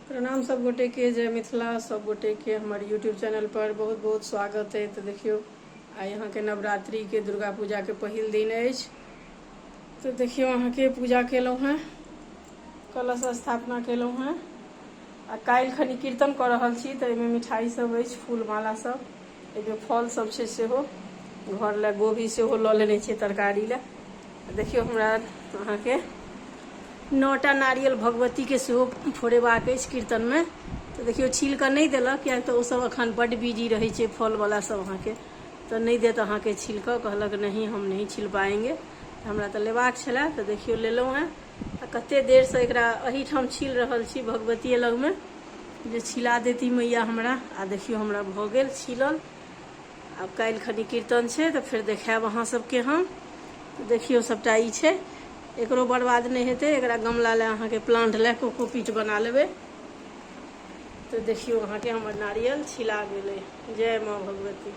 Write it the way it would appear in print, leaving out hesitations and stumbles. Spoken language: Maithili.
प्रणाम सब गोटे के, जय मिथिला। सब गोटे के हमर यूट्यूब चैनल पर बहुत बहुत स्वागत है। तो देखियो आइ अहाँ के नवरात्रि के दुर्गा पूजा के पहिल दिन अछि। तो देखियो अहाँ के पूजा केलहुँ हैं, कलश स्थापना केलहुँ हैं आ काल्हि खनी कीर्तन कऽ रहल छी। तऽ एहिमे मिठाई सब अछि, फूल माला सब, एहिमे फल सब छै सेहो, घर लए गोभी सेहो लऽ लेने छियै तरकारी लए। देखियौ हमरा अहाँके 9टा नारियल भगवतीके सेहो फोड़ेबाक अछि कीर्तनमे। तऽ देखियौ छील कऽ नहि देलक, किएक तऽ ओसभ एखन बड्ड बिजी रहै छै फलवला सब अहाँके, तऽ नहि देत अहाँके छील कऽ। कहलक नहीं हम नहीं छील पाएंगे। हमरा तऽ लेबाक छलए, तऽ देखियौ लेलहुँ हेँ आ कते देरसँ एकरा एहिठाम छील रहल छी भगवतीये लगमे जे छिला देती मैया हमरा। आ देखियौ हमरा भऽ गेल छीलल। आब काल्हि खनी कीर्तन छै तऽ फेर देखायब अहाँ सबके हम। देखियौ सबटा ई छै, एकरो बर्बाद नहि हेतै। एकरा गमला लए अहाँके प्लांट लए कोकोपीट बना लेबै। तऽ देखियौ अहाँके हमर नारियल छिला गेलै। जय माँ भगवती।